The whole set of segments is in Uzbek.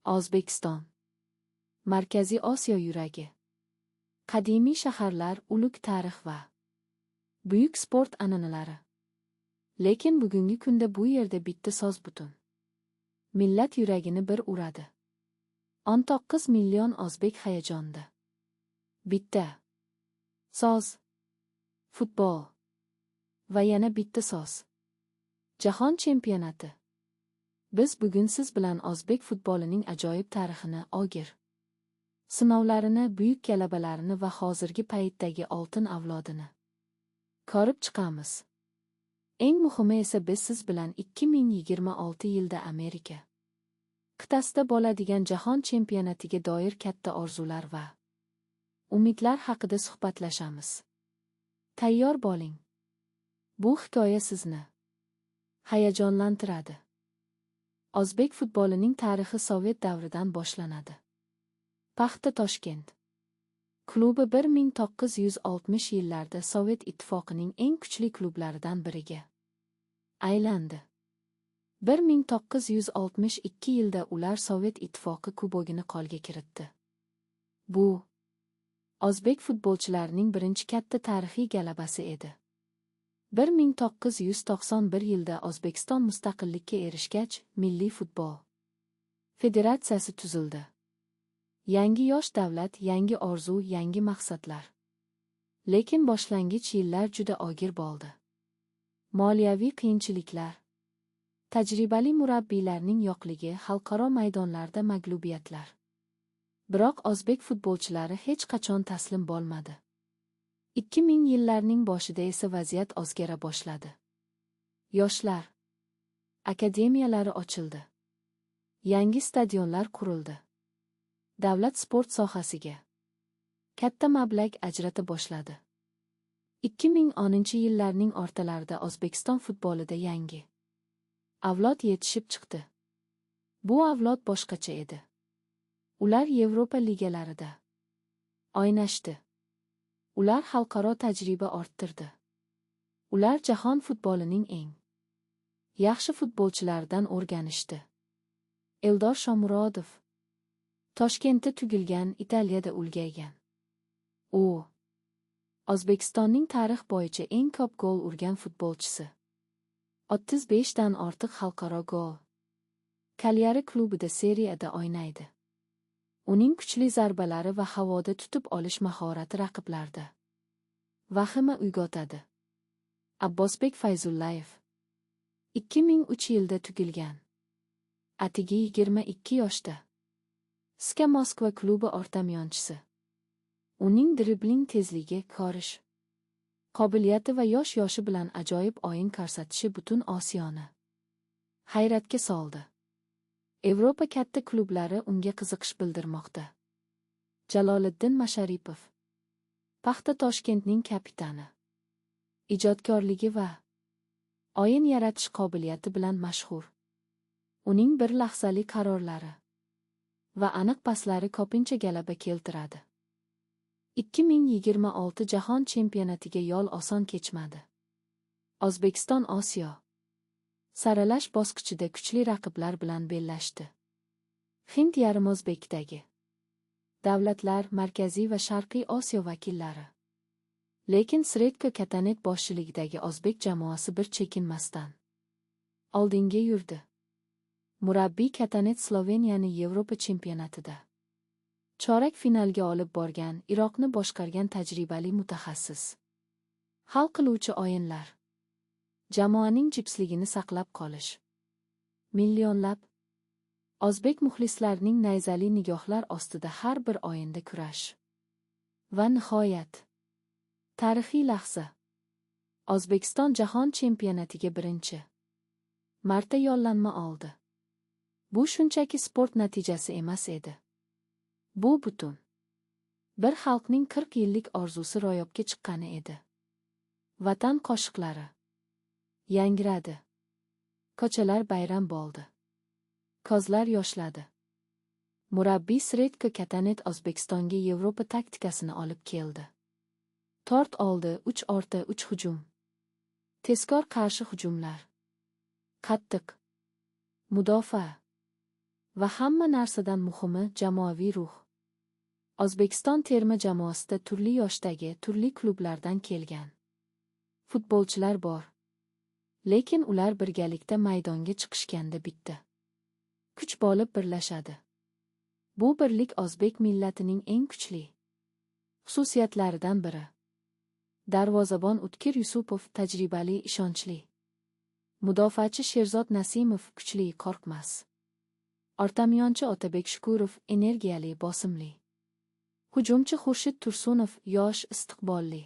O'zbekiston. Markaziy Osiyo yuragi. Qadimiy shaharlar, ulug' tarix va buyuk sport an'analari. Lekin bugungi kunda bu yerda bitta so'z butun millat yuragini bir uradi. 19 million o'zbek hayajonda. Bitta so'z: futbol. Va yana bitta so'z: Jahon chempionati. Biz bugun siz bilan o'zbek futbolining ajoyib tarixini, og'ir sinovlarini, buyuk g'alabalarini va hozirgi paytdagi oltin avlodini ko'rib chiqamiz. Eng muhimi esa, biz siz bilan 2026 yilda Amerika qit'asida bo'ladigan jahon chempionatiga doir katta orzular va umidlar haqida suhbatlashamiz. Tayyor bo'ling. Bu hikoya sizni hayajonlantiradi. O'zbek futbolining tarixi sovet davridan boshlanadi. Paxta Toshkent klubi 1960 yillarda Sovet Ittifoqining eng kuchli klublaridan biriga aylandi. 1962 yilda ular Sovet Ittifoqi kubogini qo'lga kiritdi. Bu o'zbek futbolchilarining birinchi katta tarixiy g'alabasi edi. 1991 yilda O'zbekiston mustaqillikka erishgach, Milliy futbol federatsiyasi tuzildi. Yangi yosh davlat, yangi orzu, yangi maqsadlar. Lekin boshlang'ich yillar juda og'ir bo'ldi. Moliyaviy qiyinchiliklar, tajribali murabbiylarning yo'qligi, xalqaro maydonlarda mag'lubiyatlar. Biroq o'zbek futbolchilari hech qachon taslim bo'lmadi. 2000 yillarning boshida esa vaziyat o'zgara boshladi. Yoshlar akademiyalari ochildi. Yangi stadionlar qurildi. Davlat sport sohasiga katta mablag' ajrata boshladi. 2010 yillarning o'rtalarida O'zbekiston futbolida yangi avlod yetishib chiqdi. Bu avlod boshqacha edi. Ular Yevropa ligalarida o'ynashdi. Ular xalqaro tajriba orttirdi. Ular jahon futbolining eng yaxshi futbolchilaridan o'rganishdi. Eldor Shomurodov. Toshkentda tug'ilgan, Italiyada ulg'aygan. U O'zbekistonning tarix bo'yicha eng ko'p gol urgan futbolchisi. 35 dan ortiq xalqaro gol. Kalyari klubida Serie A'da o'ynaydi. Uning kuchli zarbalari va havoda tutib olish mahorati raqiblarda vahima uyg'otadi. Abbosbek Fayzullayev. 2003 yilda tug'ilgan. Atigi 22 yoshda. SKA Moskva klubi o'rtamiyonchisi. Uning dribling tezligi, ko'rish qobiliyati va yosh yoshi bilan ajoyib o'yin ko'rsatishi butun Osiyoni hayratga soldi. Yevropa katta klublari unga qiziqish bildirmoqda. Jaloliddin Masharipov. Paxta Toshkentning kapitani. Ijodkorligi va o'yin yaratish qobiliyati bilan mashhur. Uning bir lahzali qarorlari va aniq paslari ko'pincha g'alaba keltiradi. 2026 Jahon chempionatiga yo'l oson kechmadi. O'zbekiston Osiyo saralash bosqichida kuchli raqiblar bilan bellashdi. Hind yarimozbekdagi davlatlar, Markaziy va Sharqiy Osiyo vakillari. Lekin Sretko Katanet boshchiligidagi o'zbek jamoasi bir chekinmasdan oldinga yurdi. Murabbiy Katanet Sloveniyani Yevropa chempionatida chorak finalga olib borgan, Iroqni boshqargan tajribali mutaxassis. Hal qiluvchi o'yinlar. Jamoaning jipsligini saqlab qolish. Millionlab o'zbek muxlislarining nayzali nigohlar ostida har bir o'yinda kurash. Va nihoyat, tarixiy lahza. O'zbekiston jahon chempionatiga birinchi marta yo'llanma oldi. Bu shunchaki sport natijasi emas edi. Bu butun bir xalqning 40 yillik orzusi ro'yobga chiqqani edi. Vatan qo'shiqlari yangradi. Ko'chalar bayram bo'ldi. Ko'zlar yoshladi. Murabbiy Sretko Katanet O'zbekistonga Yevropa taktikasini olib keldi. To'rt oldi, uch orta, uch hujum. Tezkor qarshi hujumlar. Qattiq mudofaa. Va hamma narsadan muhimi jamoaviy ruh. O'zbekiston terma jamoasida turli yoshdagi, turli klublardan kelgan futbolchilar bor. Lekin ular birgalikda maydonga chiqishganda bitta kuch bo'lib birlashadi. Bu birlik o'zbek millatining eng kuchli xususiyatlaridan biri. Darvozabon Utkir Yusupov tajribali, ishonchli. Mudofaachi Sherzod Nasimov kuchli, qo'rqmas. O'rtamiyonchi Otabek Shukurov energiyali, bosimli. Hujumchi Xurshid Tursunov yosh, istiqbolli.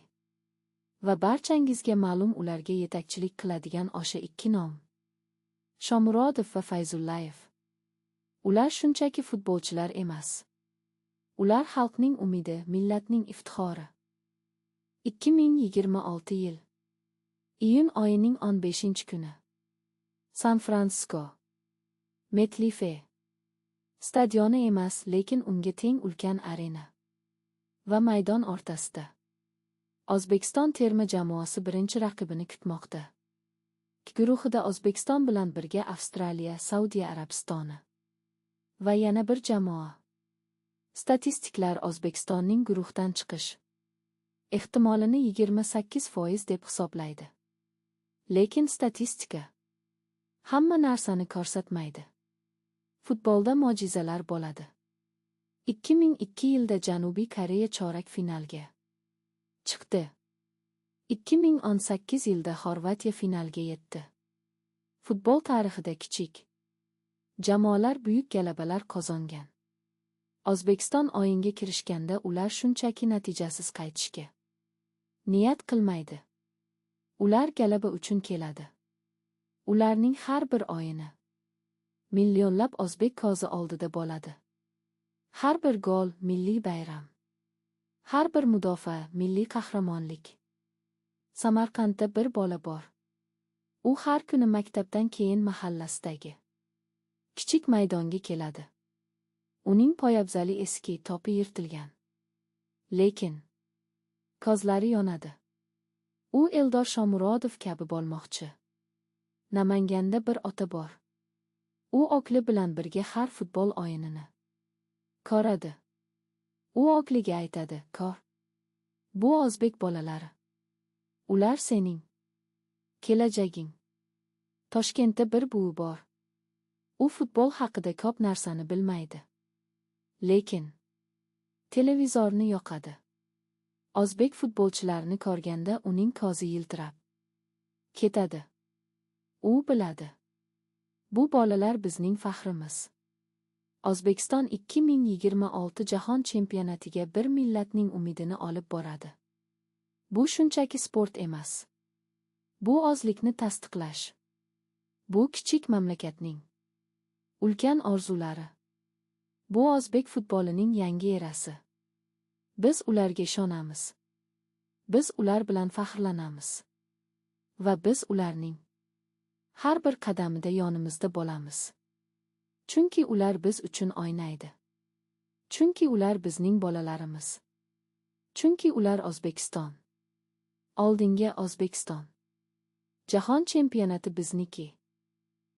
Va barchangizga ma'lum ularga yetakchilik qiladigan o'sha ikki nom: Shomurodov va Fayzullayev. Ular shunchaki futbolchilar emas. Ular xalqning umidi, millatning iftixori. 2026 yil. Iyun oyining 15-kuni. San Fransisko. MetLife stadioni emas, lekin unga teng ulkan arena. Va maydon o'rtasida O'zbekiston terma jamoasi birinchi raqibini kutmoqda. Guruhida O'zbekiston bilan birga Avstraliya, Saudiya Arabistoni va yana bir jamoa. Statistiklar O'zbekistonning guruhdan chiqish ehtimolini 28% deb hisoblaydi. Lekin statistika hamma narsani ko'rsatmaydi. Futbolda mo'jizalar bo'ladi. 2002 yilda Janubiy Koreya chorak finalga chiqdi. 2018 yilda Xorvatiya finalga yetdi. Futbol tarixida kichik jamoalar buyuk g'alabalar qozongan. O'zbekiston o'yinga kirishganda ular shunchaki natijasiz qaytishga niyat qilmaydi. Ular g'alaba uchun keladi. Ularning har bir o'yini millionlab o'zbek ko'zi oldida bo'ladi. Har bir gol milliy bayram. Har bir mudofaa milliy qahramonlik. Samarqandda bir bola bor. U har kuni maktabdan keyin mahallasidagi kichik maydonga keladi. Uning poyabzali eski, topi yirtilgan. Lekin ko'zlari yonadi. U Eldor Shomurodov kabi bo'lmoqchi. Namanganda bir ota bor. U o'g'li bilan birga har futbol o'yinini ko'radi. U o'g'liga aytadi: "Ko'r. Bu o'zbek bolalari. Ular sening kelajaging." Toshkentda bir buvi bor. U futbol haqida ko'p narsani bilmaydi. Lekin televizorni yoqadi. O'zbek futbolchilarini ko'rganda uning ko'zi yiltirab ketadi. U biladi. Bu bolalar bizning faxrimiz. O'zbekiston 2026 Jahon chempionatiga bir millatning umidini olib boradi. Bu shunchaki sport emas. Bu o'zlikni tasdiqlash. Bu kichik mamlakatning ulkan orzulari. Bu o'zbek futbolining yangi erasi. Biz ularga ishonamiz. Biz ular bilan faxrlanamiz. Va biz ularning har bir qadamida yonimizda bo'lamiz. Chunki ular biz uchun o'ynaydi. Chunki ular bizning bolalarimiz. Chunki ular O'zbekiston. Oldinga, O'zbekiston. Jahon chempionati bizniki.